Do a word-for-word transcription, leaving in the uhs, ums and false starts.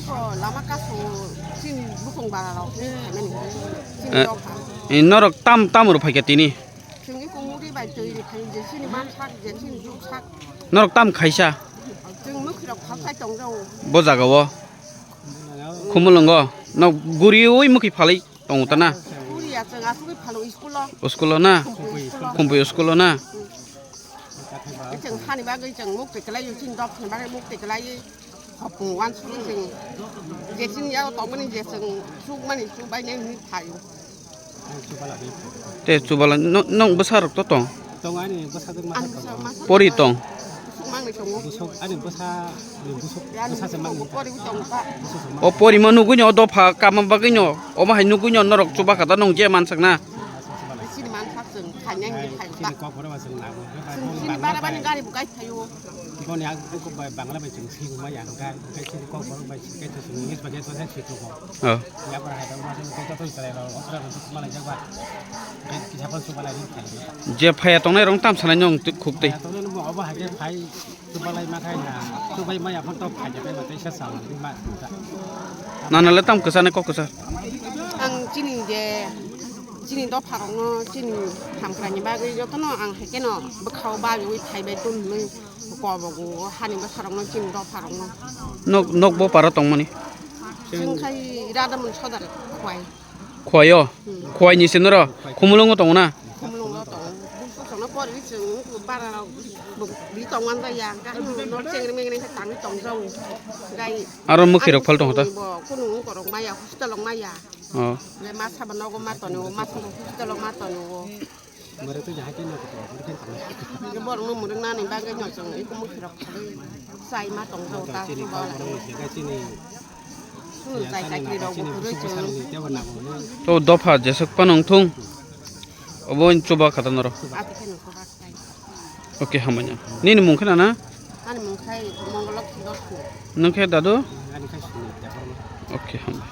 Lama kaso chini bukung bara rok ni khaimani. Chini Eh, dopha. Eh, norok tam tam ro phaikha tini. Chwng iko muri bai twi ri khai je chini mansak je chini juksak. Norok tam khaisa. Chwng mukhi rok phal khai tong jao. Bo jaga o. Khumulungo. No guri ui mukhi phalai. Tongo ta na? Puriya chwng asugwi phalo school-o. O school-o na? Khumpui school-o. Khumpui school-o na? Chwng hani bagwi chwng mukti kwlaiyo, chini dopni bagwi mukti kwlaiwi. Hopung wansugwi chwng je chini yago tongmani je chwng sukmani sukbainai hwnwi phaio. Te chubala no-, nong bwsarok to tong? Tongo ani bwsajwk masa tongo. Pori tong? Busuk mangni tongo. Busuk, ani bwsa, ani busuk, bwsa se mangni. Pori tongo ka. Busuk se mangni. O porima nugwino o dopha kama bagwino omo hai nugwino norok chuba kha da nong je mansakna. Chini mansak chwng khainai hwnwi khaio ka. Chini kok borok ba chwng nango. Chwng chini bara bani gari bo gai phaio. Boni ang kok bai Bangla bai chwng swi ma yang gai. Gai chini kok borok bai chwng gai chwng English bai gai chwng swi tongo. Oh. Yapar hai tong ma chwng kok to chwng chwrai rok okra rok chwng ma lai jak ba. Gai kisa pal chwng ma lai ri khaio. Je phaya tongnai rong tam sanai nong khuk tei. Phaya tongnai no bo obo hai khe phai. Chubalai ma khai na, chubai maya phang tok khaja pai ma teisa sawa ma ta. Nana le tam kwsa ne kok kwsa. Ang chini je, chini dopha rokno, chini hamkrai ni bagwi jotono ang hai khe no bwkhao babiwi thaibai tun hwnwi kobogo hani bwsa rokno chini dopha rokno. Nok, nok bo para tongmani. Chwng khai Radhamohon Sodar khwai. Khwai o? Hmm. Khwai ni se noro? Khumulungo tongo na? Khumulungo tongo. Buksu songno pori chwng bara rok bi tongwan jaya. Gari no chengri mengri khe tangwi tongjao. Gai aro mwkhwi rok phal tongo ta? Bo kunu korok maya, hospital rok maya. Oh. Gai masa bo nogo ma tongo, masa bo hospital rok ma tongo. Borok no mwrwknani bagwi no chwng eko mwkhwirok khalwi chai ma tongjao ta. Chini chai chakri rok bo kwrwi chwng. To dopha jeswk phano wngthung. Obo chuba kha ta norok. Ati kheno chuba khai. Okay, hambai. Nini mung kheno na? Ani mung khai Mongolok Dosni. Nung khe dadu? Ani khai Suni Debbarma. Okay, hambai.